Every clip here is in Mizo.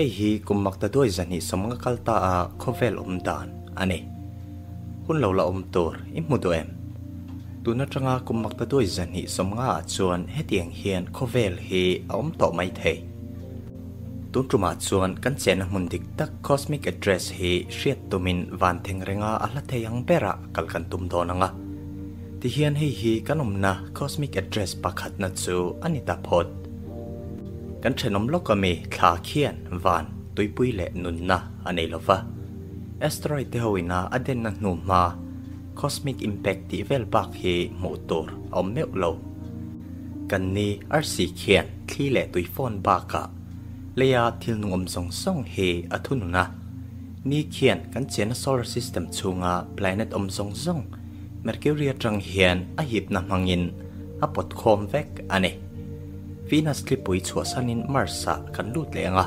Hei hi kum maktaduai 250 kal ta a khawvel awm dan a ni. Hun lo la awm tur i hmu duh em? Tun atanga kum maktaduai 250 ah chuan hetiang hian khawvel hi a awm tawh mai thei. Tun tumah chuan kan chenna hmun dik tak cosmic address hi hriat tumin van theng renga a hla thei ang berah kal kan tum dawn ang a. Tihian hei hi kan awmna cosmic address pakhatna chu a ni ta phawt. Kan thenawm lawk ami thla khian van, tuipui leh nunna a nei lova. Asteroid te ho ina a denna hnu hma cosmic impact tih vel bak hi hmuh tur a awm meuh lo. Kan ni arsi khian thli leh tui fawn bakah leia thil nung awm zawng zawng hi a thunun a. Ni khian kan chenna solar system chhunga planet awm zawng zawng Mercury atang hian a hipna hmangin a pawt khawm vek a ni. Venus thlipui chhuahsanin Mars-ah kan lut leh ang a.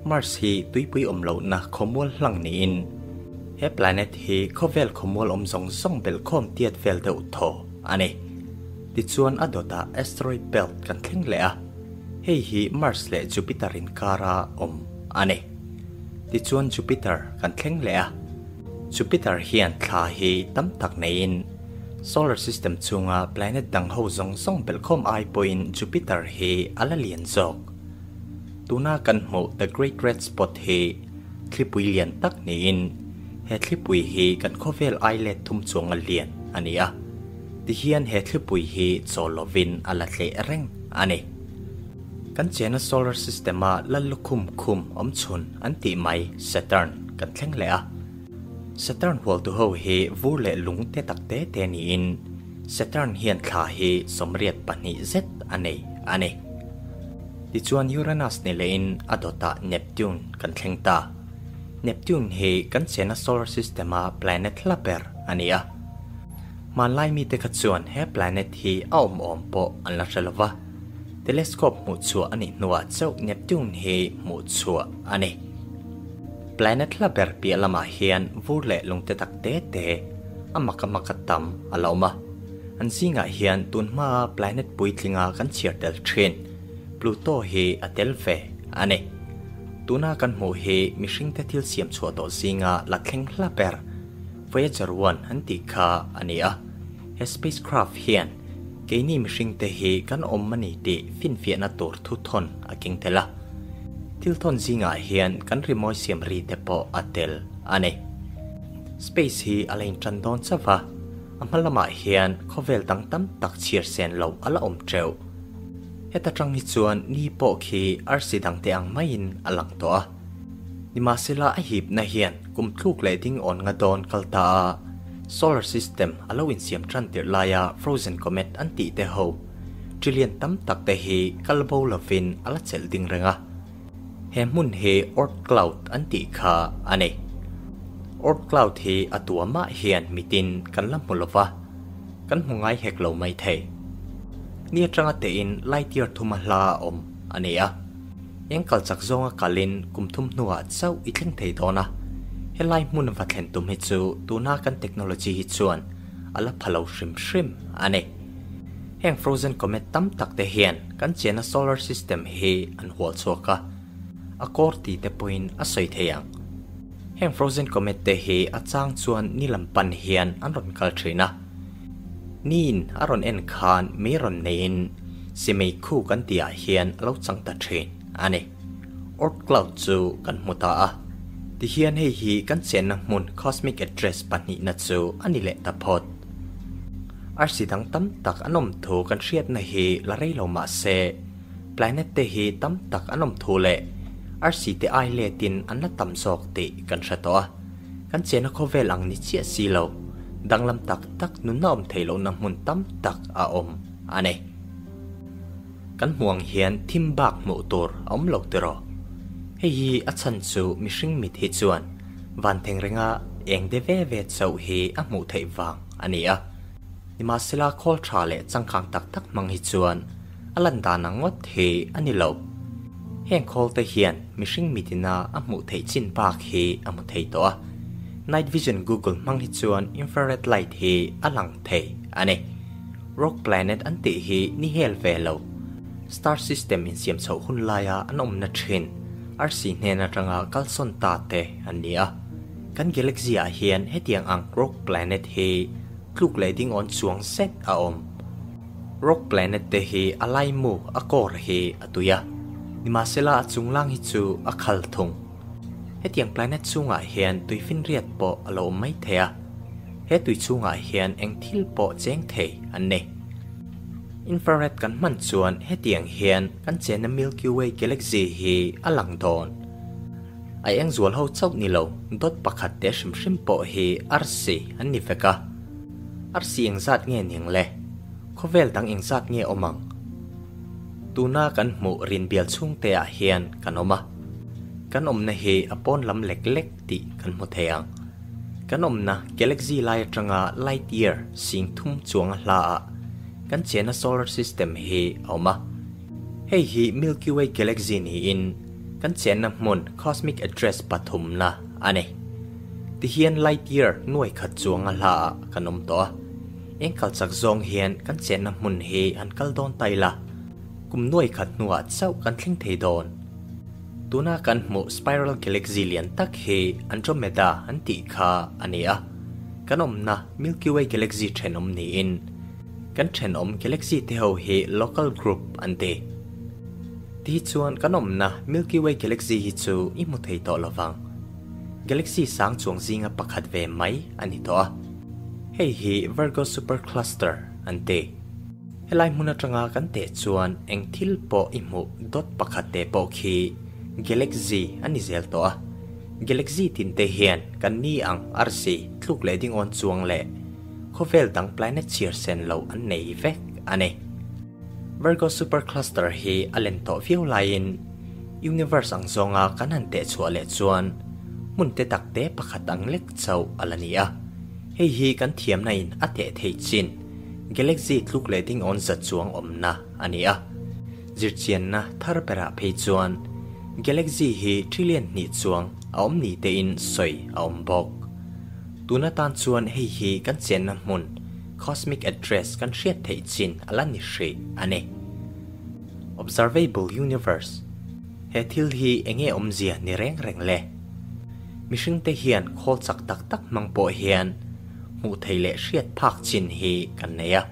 Mars hi tuipui awm lohna khawmual hlang niin he planet hi khawvel khawmual awm zawng zawng belhkhawm tiat vel deuh thaw a ni. Tichuan a dawtah asteroid belt kan thleng leh a, hei hi Mars leh Jupiter inkara awm a ni. Tichuan Jupiter kan thleng leh a, Jupiter hian thla hi tam tak neiin solar system chhunga planet dang ho zawng zawng belhkhawm ai pawhin Jupiter hi a la lian zawk. Tuna kan hmuh The Great Red Spot hi thlipui lian tak niin he thlipui hi kan khawvel ai let thum chuanga lian a ni a. Tihian he thlipui hi chawl lovin a la tleh reng a ni. Kan chena solar system-a lal lukhum khum awm chhun an tih mai Saturn kan thleng leh a. Saturn hualtu ho hi vur leh lung te tak te te niin Saturn hian thla hi 82 zet a nei a ni. Tichuan Uranus ni lehin a dawtah Neptune kan thleng ta. Neptune hi kan chena solar system-a planet hla ber a ni a. Hmanlai mite kha chuan he planet hi a awm awm pawh an la hre lova. Telescope hmuh chhuah a nih hnuah chauh Neptune hi hmuh chhuah a ni. Planet hla ber piah lamah hian vur leh lungte tak te te a mak a mak a tam a la awm a. An zingah hian tun hmaa planet puitlinga kan chhiar tel thin Pluto hi a tel ve a ni. Tuna kan hmuh hi mihringte thil siam chhuah tawh zinga la thleng hla ber Voyager 1 an tih kha a ni a. He spacecraft hian keini mihringte hi kan awm a ni tih finfiahna tur thu thawn a keng tel a. Thil thawn zingah hian kan rimawi siam ri te pawh a tel a ni. Space hi a la intan dawn chauh a, a hma lamah hian khawvel dang tam tak chhiar sen lo a la awm teuh. Heta tang hi chuan ni pawh khi arsi dangte ang maiin a lang tawh a. Nimahsela a hipna hian kum tluk leh ding awn nga dawn kal ta a, solar system a lo insiam tan tirh laia frozen comet an tih te ho trillion tam tak te hi kal bo lovin a la chelh ding reng a. He hmun hi Oort cloud an tih kha a ni. Oort cloud hi a tuamah hian mitin kan la hmu lova, kan hmu ngai hek lo mai thei. Ni atanga tein light year thuma hla a awm a ni a. Eng kal chak zawnga kalin kum thum hnuah chauh i thleng thei dawn a, helai hmun va thlen tum hi chu tuna kan technology hi chuan a la pha lo hrim hrim a ni. Heng frozen comet tam tak te hian kan chenna solar system hi an hual chhuak a, a kawr ti te pawhin a sawi thei ang. Heng frozen comet te hi a chang chuan ni lam pan hian an rawn kal thin a. Niin a rawn en khan mei rawn neiin simei khu kan tihah hian a lo chang ta thin a ni. Oort cloud chu kan hmu ta a. Tihian hei hi kan chenna hmun cosmic address pahnihna chu a ni leh ta phawt. Arsi dang tam tak an awm thu kan hriatna hi la rei lo mah se, planet te hi tam tak an awm thu leh arsi te ai letin an la tam zawk tih kan hre tawh a. Kan chenna khawvel ang ni chiah si lo, danglam tak tak nunna awm theih lohna hmun tam tak a awm a ni. Kan hmuh ang hian thim bak hmuh tur a awm lo tiraw? Hei hi a chhan chu mihring mit hi chuan van theng renga eng de ve ve chauh hi a hmuh theih vang a ni a. Nimahsela khawl tha leh changkang tak tak hmang hi chuan a lan dan ang ngawt hi a ni lo. Heng khawl te hian mihring mitina a hmuh theih chin bak hi a hmu thei tawh a. Night vision google hmang hi chuan infrared light hi a lang thei a ni. Rock planet an tih hi ni hel ve lo. Star system insiam chhoh hun laia an awmna thin. Arsi hnen atanga kalsawn ta te an ni a. Kan galaxy ah hian hetiang ang rock planet hi tluk leh ding awn chuang zet a awm. Rock planet te hi a laimu, a core hi a tui a, nimahsela a chunglang hi chu a khal thung. Hetiang planet chungah hian tuifinriat pawh a lo awm mai thei a, he tui chungah hian eng thil pawh cheng thei an ni. Infrared kan hman chuan hetiang hian kan chenna Milky Way galaxy hi a lang dawn. A eng zual ho chauh ni lo, dot pakhat te hrim hrim pawh hi arsi an ni vek a. Arsi engzat nge ning le? Khawvel dang engzat nge awm ang? Tuna kan hmuh rinbial chhungte ah hian kan awm a. Kan awmna hi a pawn lam lek lek tih kan hmu thei ang. Kan awmna galaxy lai atanga light year sing thum chuang a hla ah kan chena solar system hi a awm a. Hei hi Milky Way galaxy niin kan chenna hmun cosmic address pathumna a ni. Tihian light year nuai khat chuang a hla ah kan awm tawh a. Eng kal chak zawng hian kan chenna hmun hi han kal dawn ta ila, kum nuai khat hnuah chauh kan thleng thei dawn. Tuna kan hmuh spiral galaxy lian tak hi Andromeda an tih kha a ni a. Kan awmna Milky Way galaxy thenawm niin kan thenawm galaxy te ho hi Local Group an ti. Ti chuan kan awmna Milky Way galaxy hi chu i hmu thei tawh lovang. Galaxy sang chuang zinga pakhat ve mai a ni tawh a. Hei hi Virgo Supercluster an ti. Helai hmun atanga kan teh chuan eng thil pawh i hmuh dot pakhat te pawh khi galaxy a ni zel tawh a. Galaxy tin te hian kan ni ang arsi tluk leh dingawn chuang leh khawvel dang planet chhiar sen loh an nei vek a ni. Virgo Supercluster hi a len tawh viau laiin universe ang zawnga kan han teh chhuah leh chuan hmun te tak te pakhat ang lek chauh a la ni a. Hei hi kan thiamna in a teh theih chin galaxy tluk leh ding awn za chuang awmna a ni a. Zirchianna thar berah phei chuan galaxy hi trillion hnih chuang a awm ni tein sawi a awm bawk. Tun atan chuan hei hi kan chenna hmun cosmic address kan hriat theih chin a la ni hrih a ni. Observable universe, He thil hi enge awmzia ni reng reng le? Mihringte hian khawl chak tak tak hmang pawh hian hmuh theih leh hriat phak chin hi kan nei a.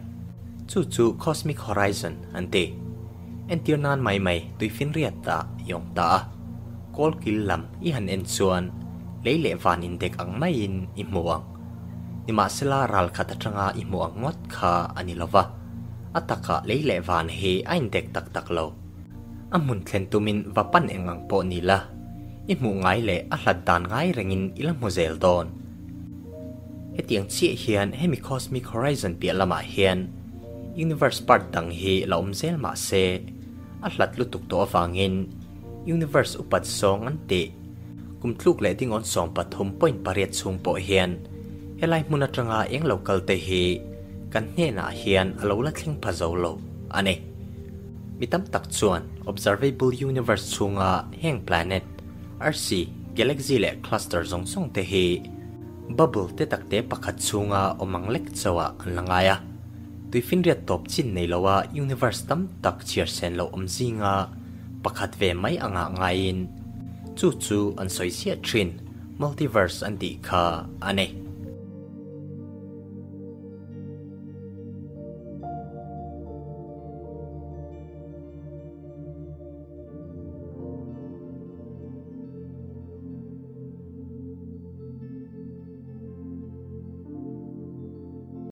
Chu chu cosmic horizon an ti. Entir nan mai mai tuifinriat ah i awm ta a. Kawl kil lam i han en chuan lei leh van indek ang maiin i hmu ang. Nimahsela ral khat atanga i hmuh ang ngawt kha a ni lova. A takah lei leh van hi a indek tak tak lo. A hmun thlen tumin va pan eng ang pawh ni la, i hmuh ngai leh a hlat dan ngai rengin i la hmu zel dawn. Hetiang chiah hian hemi cosmic horizon piah lamah hian universe part dang hi la awm zel mah se, a hlat lutuk tawh avangin universe upat zawng an tih kum tluk leh dingawn 13.8 chhung pawh hian helai hmun atanga eng lo kal te hi kan hnenah hian a lo la thleng pha zo lo a ni. Mi tam tak chuan observable universe chhunga heng planet, arsi, galaxy leh cluster zawng zawng te hi bubble te tak te pakhat chhunga awm ang lek chauhah an la ngai a. Tuifinriat tawp chin nei loa universe tam tak chhiar sen loh awm zinga pakhat ve mai angah ngaiin chu chu an sawi ziah thin, multiverse an tih kha a ni.